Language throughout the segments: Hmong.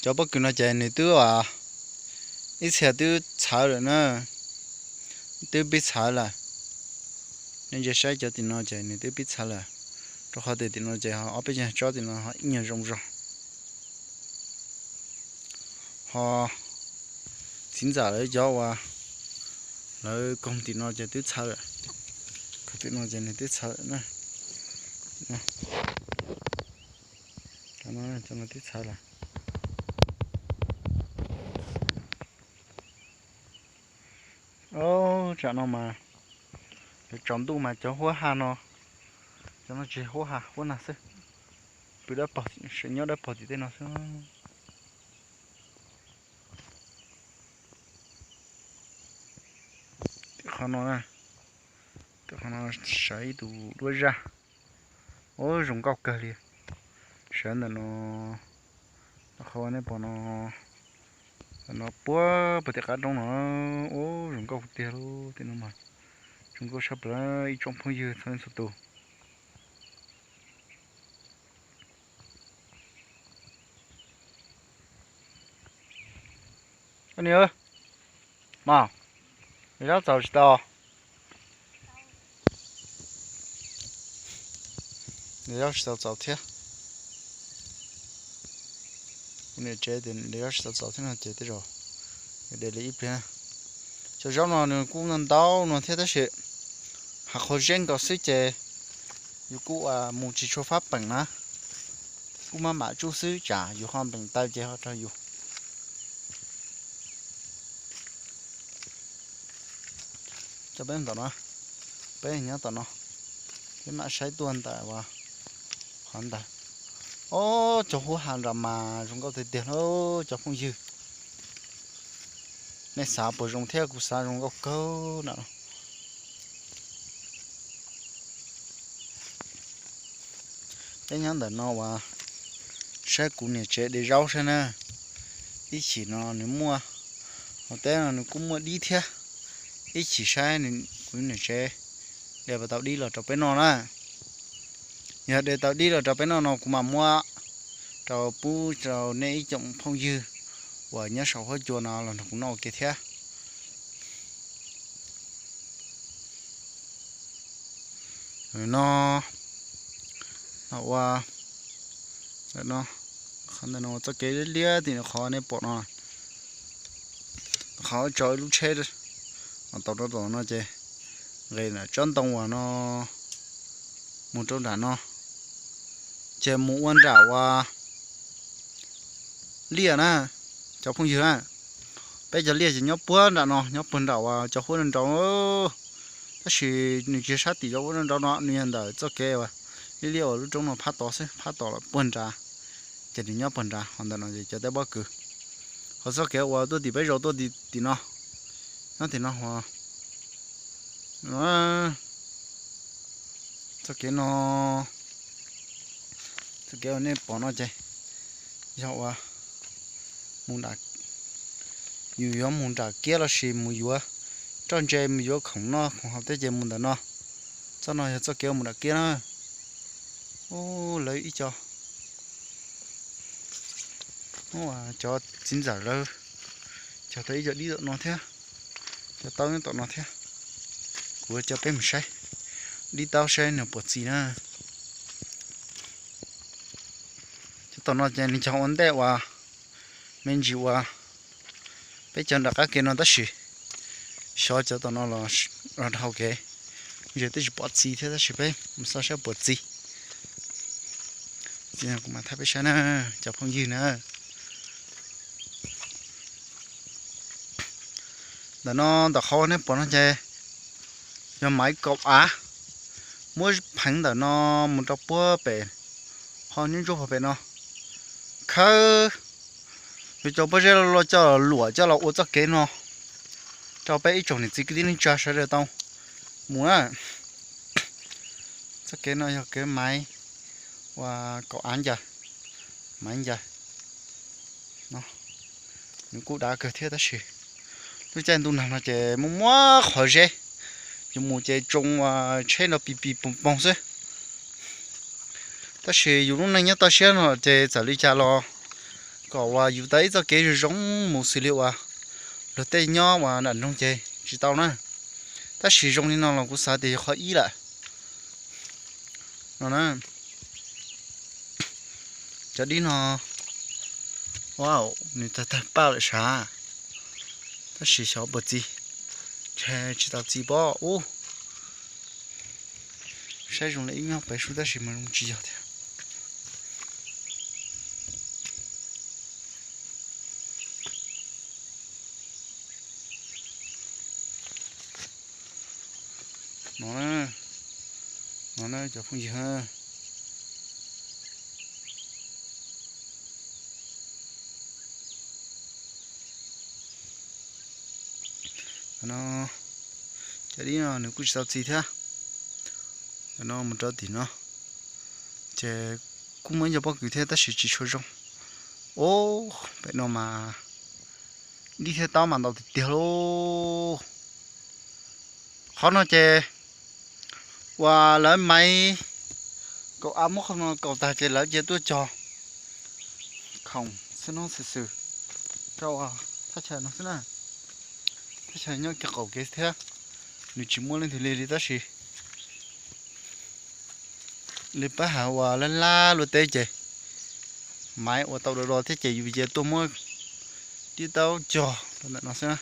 Cov pob kws no ces nws twb, ib txhia twb txhawv lawm na, twb pib txhawv lawm. Nej ntsia saib cov tim no ces nws twb pib txhawv lawm, rau qhov tias tim no ces ho ob peb tsob tim no ho ib nyuag zoo zog. Ho txiv ntxawm lawv cov uas lawv koog tim no ces twb txhawv lawm. Koog tim no ces nws twb txhawv lawm na. Cov no twb txhawv lawm. Tsam no mas yuav tsaus ntuj mas cov huab ha no, cov no tsis huab ha, huab nag xwb. Pw dawb paug, nyob dawb paug tim tej no xwb. Tim qhov no, tim qhov no sawv ib tug duab zaj. Ua zoo nkauj kawg li. Sawv ntawm no, qhov nej pom no, no puag pem tim qab roob no. Ua zoo nkauj tiag lauj, tim no mas zoo nkauj sab plaws ib tsoom phooj ywg txhua leej txhua tus. Ni, mas, nws zaub txaus tsis tau? Nws zaub tsis tau txaus thiab. Kuv niam tsev tias nws zaub tsis tau txaus thiab no ces tej zaum de li ib pliag. Cov zaub no nws kuj ntau ntau no thiab tab sis hais qhov zeb nkaus xwb ces yus kuj mus tsis tshua fab peem na, kuj maj mam tsuj xwb tsam yus ho npeem taw ces ho raug yus. Cov peb tom no, peb nyob tom no, peb mam saib tuaj ntawm qhov ntawd. Ob, cov huab ha nram mas zoo nkauj tiag tiag lauj cov phooj ywg. Nej xav puas zoo thiab? Kuv xav zoo nkauj kawg na. Peb nyob ntawm no uas saib kuv niam tsev de zaub saib na. Ib chim no nws muaj, hauv teb no nws kuj muaj dib thiab. Ib chim saib kuv niam tsev de puas tau dib los rau peb noj na. Yog de tau dib los rau peb noj no kuv mam muab rau pub rau nej ib tsoom phooj ywg uas nyob saum huab cua no los nrog kuv noj ua ke thiab. No, ua, no, qhov ntawm no txoj kev liab liab tim qhov nej pom no, qhov tso ib lub tsheb tau rau tom no ces nqes tsob ntoo uas no mus rau nram no, ces mus ua nram uas liaj na, cov phooj ywg na. Peb cov liaj ces nyob puag nram no, nyob puag nram uas cov huab nrau nrau, tab sis nws tsis sab tim cov huab nrau nrau no, nws yog ntawm txoj kev uas liaj liaj uas lub roob no phab tod xwb, phab tod lawm puag nrad, ces nws nyob puag nrad. Ho ntawm no ces cov teb pob kws, ho txoj kev uas tuaj tim peb zos tuaj tim no, nyob tim no ho txoj kev no, txoj kev uas nej pom no ces yog uas mus, yus yuav mus nram kiab los sis mus yuav roj ntse mus yuav khoom noj khoom haus thiab ces mus ntawm no. Txoj no yog txoj kev mus nram kiab na. Ub, lawv ib co, cov txiv ntxawm lawv cog tau ib co dib tom no thiab, cog tau tom no thiab. Kuv coj peb mus saib dib taub saib nws puas txi na. Cov tom no ces nws cog ua ntej uas me ntsis uas peb cog nram qab kev no tab sis xyov cov tom no los dhau kev, ntsia twb tsis pom txi thiab tab sis peb mus xauj saib puas txi. Txi no kuv mam thaij peb saib na, cov phooj ywg na. Ntawm no ntawm qhov uas nej pom no ces yog maiv kaum av, muab pheev ntawm no mus rau puag pem, ho nyob ntsuab puag pem no. Khawb, yuav cov pob zeb loj loj coj los luam coj los ua txoj kev no rau peb ib tsoom niam txiv kwv tij neej tsa sawv daws tau mus na. Txoj kev no yog kev maiv uas kaum av ncaws, maiv ncaws. Nws kuj dav kawg thiab tab sis lub caij ntuj nag no ces muaj muaj qhov zeb, yus mus ces tsoo uas tsheb no pis pis poog poog xwb. Tab sis yus lub neej nyob toj siab no ces txawm li cas los kom uas yus tau ib txoj kev zoo zoo mus xws li uas luag tej nyob uas nram nroog ces tsis tau na. Tab sis zoo li no los kuv xav tias yog qhov ib lawm. No na, cov dib no, wow, nws tag tag paj lawm sav, tab sis xyov puas txi, ntshe tsis tau txi pob ub. Saib zoo li ib nyuag pem sub tab sis mas zoo tsis yog thiab. No, no na cov phooj ywg. No, cov dib no nws kuj tsis tau txi thiab. No mus rau tim no, ces kuj muaj ib co pob kws thiab tab sis tsis tshua zoo. Ub, pem no mas dib thiab taub mas ntau tiag tiag lauj. Qhov no ces uas lawv maiv kaum av muab qhov no kaum tag ces lawv cia tuaj cog khoom xwb no xwb xwb rau thaj chaw no xwb na. Thaj chaw nyob kiag qaum kev thiab, nws tsis muaj leej twg li li tab sis li pab hav uas lab lab luaj teb ces maiv ua tau do do thiab ces yus cia tuaj muab dib taub cog rau ntawm no xwb na.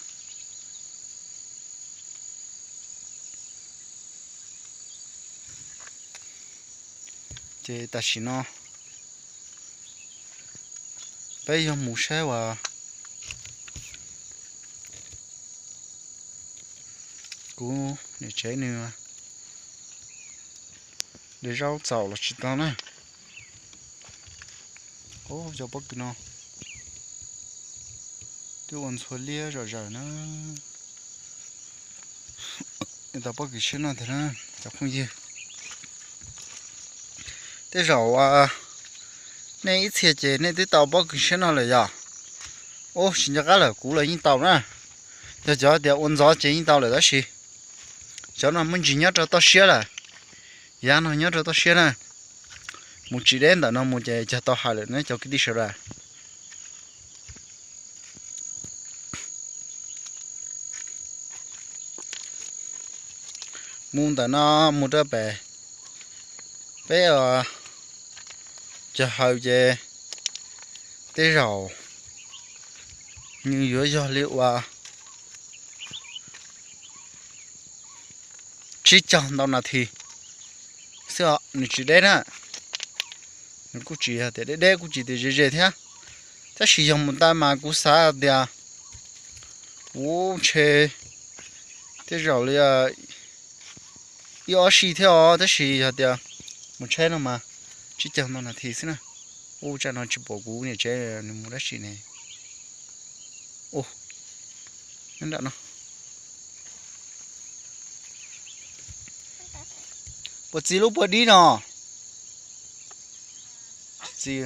Ces tam sim no peb yog mus saib uas kuv niam tsev nws de zaub txaus los tsis tau na. Ub, cov pob kws no twb ua ntxhua liab zom zaws na. Tau pob kws siab noj tiag na cov phooj ywg. Tej zaum nej ib txhia ces nej twb tau pob kws siab noj lawm yog? Ub, tsis nco qab lawm, kuv los yeej tau na. Yog cov tias ua ntxov ces yeej tau lawm tab sis cov no muaj ntsis nyob rau toj siab lawm. Yav no nyob rau toj siab na. Mus tsis deb ntawm no mus ces cog tau hais lawm ne cov kwv tij sawv daws. Mus ntawm no mus rau pem peb cog haus ces tej zaum nws yuav yog li uas tsib caug ntau nas this xwb os, nws tsis deb na. Nws kuj tsis yog tias deb deb kuj tsis tias ze ze thiab, tab sis yog mus ntawd mas kuv xav tias kuv ntshe tej zaum li ib ob sij thiab os, tab sis yog tias mus tsheb no mas tsib caug ntau nas this xwb na. Ub, tsam no tsis pom kuv niam tsev nws mus dab tsi ne. Ub, nyob nram no. Puas txi lub puag dib no? Txi.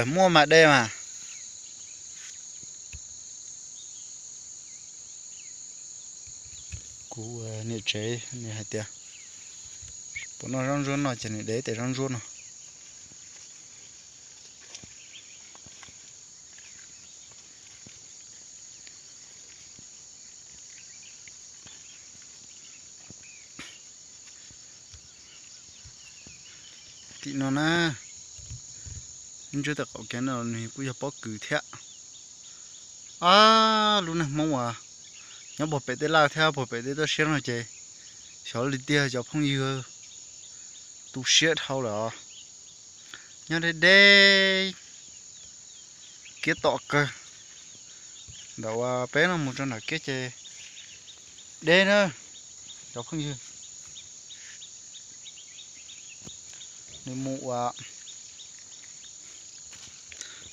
Muaj mas de mas. Kuv niam tsev nws hais tias puas noj zaub ntsuab no ces nws de tes zaub ntsuab no. Tim no na, ntsuab tej qaum kev no nws kuj yog pob kws thiab. Ab, lub neej Hmoob uas nyob puag pem tej laj thiab puag pem tej toj siab no ces xyov li tiag cov phooj ywg, tu siab dhau lawm os. Nyob deb deb, kiab tom kawg. Ntawm uas peb no mus rau nram kiab ces deb na cov phooj ywg. Nws mus ua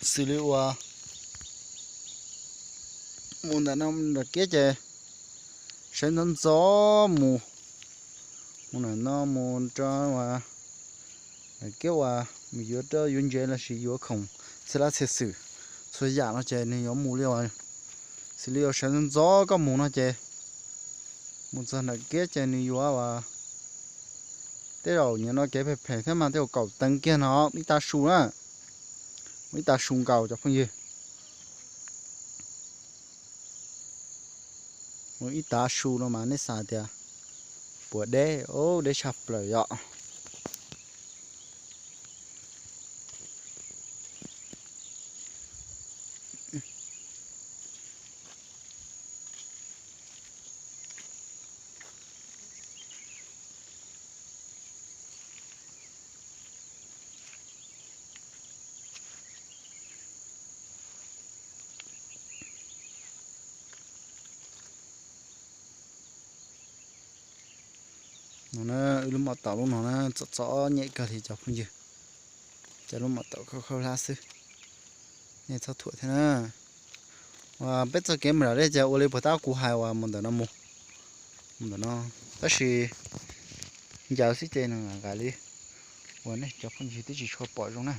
xws li uas mus ntawm no nram kiab ces sawv ntxov ntxov mus, mus ntawm no mus rau uas nram kiab uas mus yuav rau yuav ntsev lossis yuav khoom txhia lab txhia xwm txhua yam no ces nws yuav mus li uas xws li uas sawv ntxov ntxov koj mus no ces mus txog nram kiab ces nws yuav uas tej zaum nyob no kev phem phem thiab mas tej zaum kaum teev kiag no ib tav su na, mus ib tav su nkaus cov phooj ywg. Mus ib tav su no mas nej xav tias puas deb, deb tshaj plaws yom. No na, wb lub mom taum lub no na txom txom nyem kawg li cov phooj ywg. Cov lub mom taum khaub khaub hlab xwb, nej txhob thuam thiab na. Uas peb txoj kev mus nram dej ces ua li puas tab kuv hais uas mus ntawm no mus, mus ntawm no, tab sis ncaws xwb ces nws nqaim li uas nej cov phooj ywg twb tsis tshua pom zoo na.